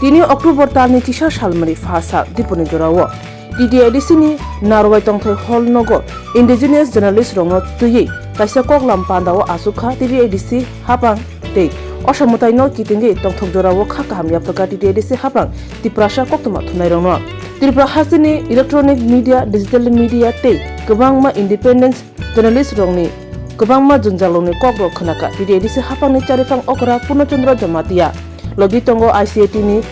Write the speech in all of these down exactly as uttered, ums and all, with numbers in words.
Tini October talni chisa salmani pha sal dipuni jorao T T I D C ni Narwai tongthai hall nogo indigenous journalist rokno twiwi kaisa koklam pandao achukha T T I D C hapang tei osamwtaino kitingwi tongthok jorao kha kaham yapharkha T T I D C hapang Tiprasa koktwma thumnairokno. Tripura hasteni electronic media, digital media tei kwbangma independence journalist rokni kwbangma jwngjal rokni kok rok khwnakha. T T I D C hapangni chariphang okra Purno Chandra Jamatia, logi tongo I C I T ni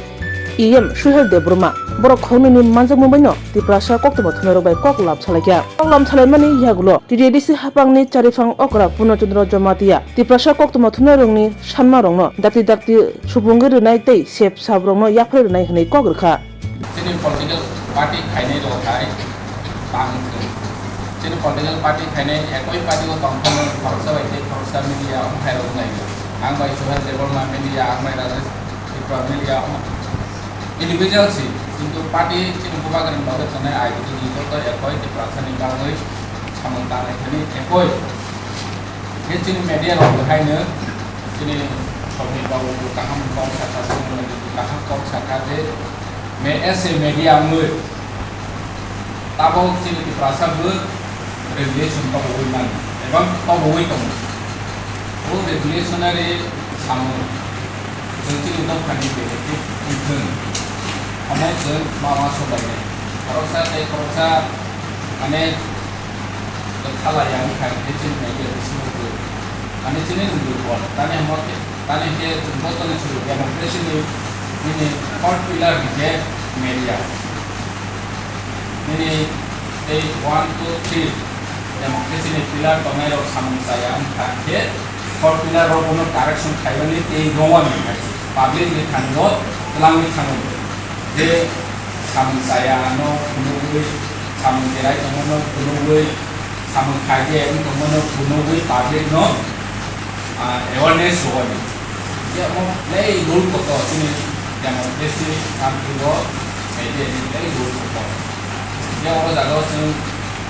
E M Suhel Debbarma. Borok khoroknwini manjakmung baino Tiprasa koktwma thumnairok bai kok lam salaikha. Kok lam salaimani yagulo T T I D C hapangni chariphang okra Purno Chandra Jamatia Tiprasa koktwma thumnairokni sanmarokno dakti dakti supungwi rwnai tei sep sabrokno yapharwi rwnai hwnwi kok rwkha. Chini political party khainai rok hai tang thung. Chini political party khainai ekoi party o tong phano khoroksa bai tei khoroksa media wng hai rok nai. Ang bai Suhel Debbarma media, ang bai Rajesh Tripura media, individual si, kintu party chini bubagrani bagwi tongnai I D ni joto ekoi Tiprasa ni bagwi samung tangnai thani ekoi. Khe chini media rok haino chini Somir babu kaham kok sakha, Somir babu kaham kok sakha je me as a media wngwi tabok chini Tiprasa bo regulation tobogwi mano, ebang tobogwi tongo. O regulationary samung chwng chini dophani benefit wngthwng, omo chwng ma uansuk lainai. Khoroksa tei khoroksa, mane, thalai ang khai khe chini media bisingo bo, mane, chini wngwi bo tani hwnba khe, tani khe chwng joto ni chwng democracy ni nini third pillar hinkhe media. Nini tei one, two, three democracy ni pillar tongnai rok samung chaya wngkha khe, four pillar rok bono correction khaimani tei romani public ni thango twlangwi thango. Je samung chaya no phunugwi, samung cherai tongmano phunugwi, samung khaikhe wng tongmano phunugwi public no, ah, awareness rwani. Je omo belai role kotor chini democracy country o media ni belai role kotor. Je oro jaga o chwng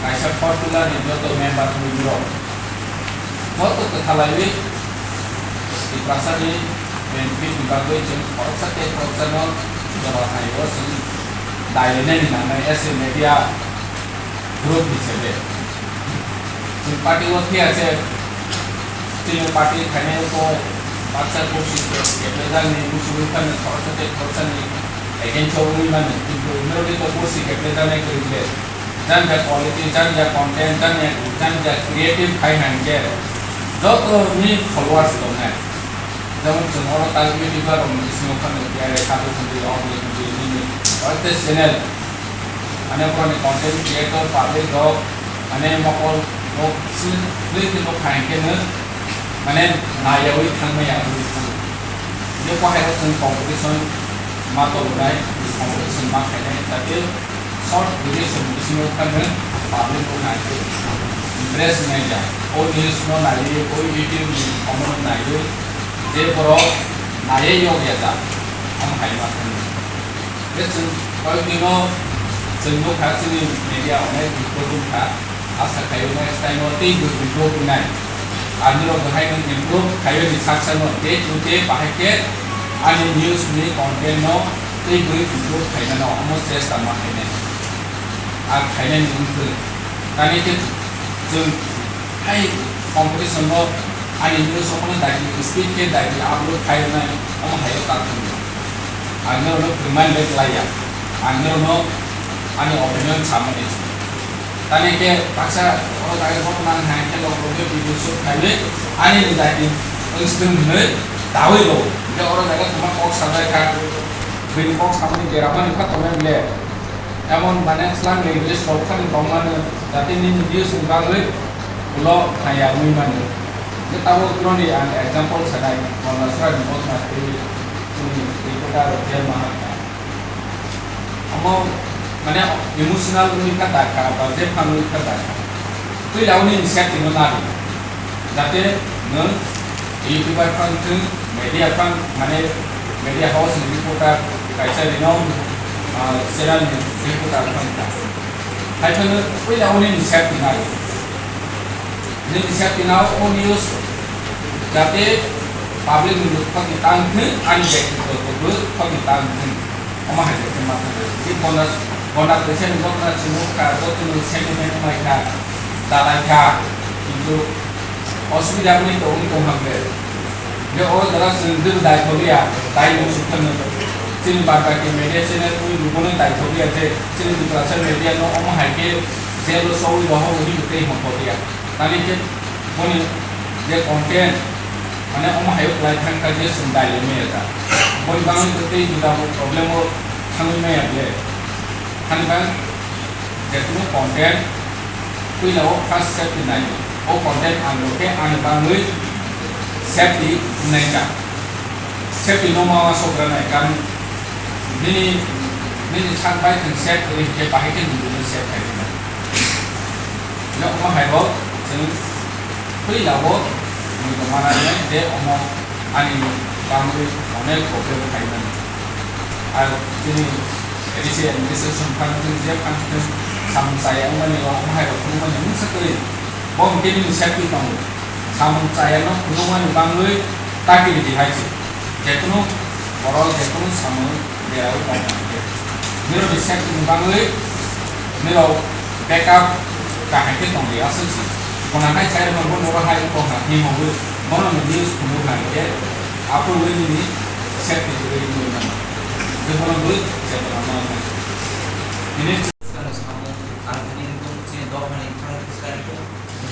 kaisa four pillar ni joto member wngwi rok joto kwthalaiwi Tiprasa ni benefit ni bagwi chwng khoroksa tei khoroksa no jora hai o chwng dai rwna ni nangnai as a media group hisabe. Chwng party o phiya se chini party khainai o baksa kursi keplejakni muchungwi phano khoroksa tei khoroksani against o wngwi mano, kintu wngwi to kursi keplejaknai kwrwi le. Jani ja quality, jani ja content, jani ja, jani ja creative khai hai khe joto ni followers tongnai. Jemon chwng oro tal YouTuber rokni bisingo phano phiya re khabu khunjwi, ok khunjwi, nini oro tei channel. Mane borokni content creator, public rok, mane mokol rok sini twi twi bo khai khe no, mane naiyawi thangmaya wngwi thango. Je bahai rok chwng competition ma tolonai, competition ma khainai, jate short duration bisingo phano public rok nai khe interest nai ja. O news no naiwi, o YouTube ni omo no naiwi, je borok naiwi yok ya ja, omo hai ma thangwi. Je chwng koi dino chwng nukha chini media onek improve wngkha. Asa khaio next time o tei bo improve wngnai. Ani rok bahai no improve khaio ni saksa no day to day bahai khe ani news ni content no tei bo improve khainano omo chesta ma khainai. A khainai ni wngkhe tani khe chwng hai competition no ani news omo no daidi speed khe daidi upload khainai omo hai o ta thangwi. Ang norokno remind back laiya. Ang norokno ani opinion samani. Tani khe baksa o jaga ghotona hai khe lok lok khe video shoot khailwi ani ni jati wng swtwng hwnwi dawi rw. Hwnkhe oro jaga kwma kok sajak kha. Bini kok samani deramani kha tongnai le. Emon mane slang language rok thani tongmani jati nini views ni bagwi ulo haya wngwi mano. Hwnkhe tabuk noroni ang example sanai, Mondasra ni bosna twi chini reporter rok jail ma hakha. Omo mane emotional wngwi kha dakha ba je phang wngwi kha dakha. Twi launi ni safety no nadi. Jate nwng YouTuber phang thwng, media phang mane media house ni reporter kaisa reno, ah, channel ni reporter phang ta. Hai phano twi launi ni safety nadi. Nini safety nao o news jate public ni bwkhak ni tang thwng ani bektito Bwkhani ta wngkhe omo hai khe ma thangwi. Tei bonda, bonda kaisa ni bokra chwng wngkha, joto ni sentiment wnglaikha, dalaikha, kintu osubida wngwi tongwi tong hangkhe. Je o jora chwng dui dai tholiya, dai mung sukha no. Chini bad baki media channel twi bubono dai tholiya je chini Tiprasa media no omo hai khe jail o sowi rohor uri tei hong tholiya. Tani khe boni je content, mane omo hai o kwlai thang kha je chwng dai le maya ta. Boni bangwi tei juda bo problem o thangwi maya ble. Hani bang je kunu content puila o first safety nai. O content ang lo khe ani bangwi safety nai ka. Safety no ma sokra nai kan bini, bini sak bai thang safety je bahai khe nungwi safety nai. Nok ma hai bo chwng twi labo mui tongma nai je omo ani bangwi onek problem hai mani. Ar chini A D C administration phan thung je phan thung samung chaya wngmani o omo hai rok phunukmani mungsa kwrwi bo hwnkhe bini safety tongo. Samung chaya no phunukmani bangwi takiri di hai se. Jekunu borok jekunu samung Beraiwi tong kha khe. Nirok ni safety ni bagwi nirok backup kaham khe tong di aswk se. Khona hai chai rok bo noro hai wngkha himwi bono ni news phunuk kha khe aphuru wi nini safety kwrwi wngwi mano. Tei bono bwrwi chetona mano. Nini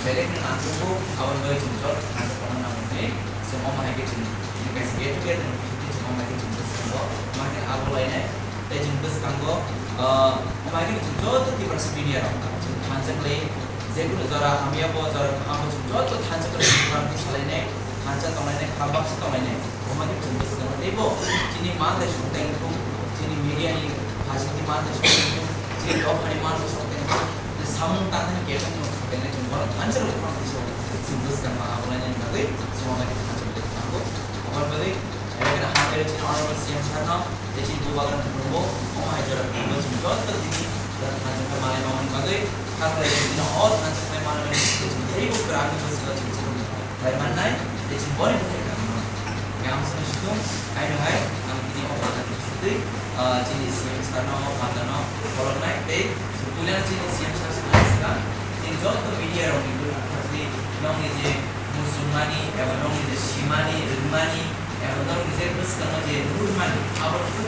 Belai khe ang tubu aboni bagwi chwng joto thansa tongna nango hwnwi chwng omo hai khe chwng chini kaisa get together ni bisingtwi chwng omo hai khe chwng bwskango omo hai khe abo lainai tei chwng bwskango, ah, omo hai khe chwng joto Tiprasa media rok chwng thansa kwlai je kunu jora hamya bo jora kaham bo chwng joto thansa kwlai chwng salainai thansa tonglainai kha baksa tonglainai. Omo khe chwng bwskango teibo chini manthai songteng thung, chini media ni phasingni manthai songteng thung, chini dophani manthai songteng thung, samung tangmani kebengno songteng thung, borok thansa rok phano chwng bwskango abo lainani bagwi chwng omo khe thansa rok thango. Aboni bagwi, eh, hambai chini honorable C M sir no, tei chini Bubagra ni khulumgo, omo hai jora khulumgo chwng joto tini jora thansa khe malai mamani bagwi, kha khlai chini o thansa khe malai mamani bagwi chwng teibo kwrwngni bwskango chwng chwng. Bai mannai, tei chwng boni bwkhai kha mano. Yang song situng, aino hai, ang tini o panda ni bisingtwi, ah, chini C M sir no o panda no kholopnai, tei chwng puila chini C M sir se nai swkang, chini joto media rok ni bwkhak twi nokni je muchungmani, eba nokni je simani, rwngmani, eba nokni je bwskango je nurmani, abo no khe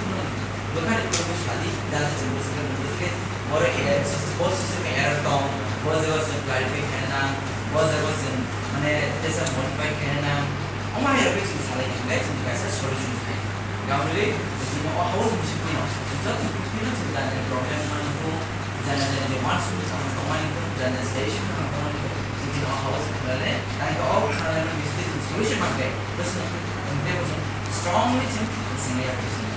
bwkhani khe sadi, jate chwng bwskango nukhe, oro error, bo system error tong, bo jaga chwng clarify khaina nang, bo jaga chwng mane tesa modify khaina nang, omo hai rok chwng salai khe chwng kaisa solution khai. Gamli chwng o house bising no chwng joto phuti no chwng jani problem mani ko, jani jani je uansukmung samung tongmani ko, jani jani suggestion samung tongmani ko, chwng o house khlale, tang ko o khlale no bising chwng solution man khai. Bwswk no chwng tei bo chwng strongly chwng singya bising.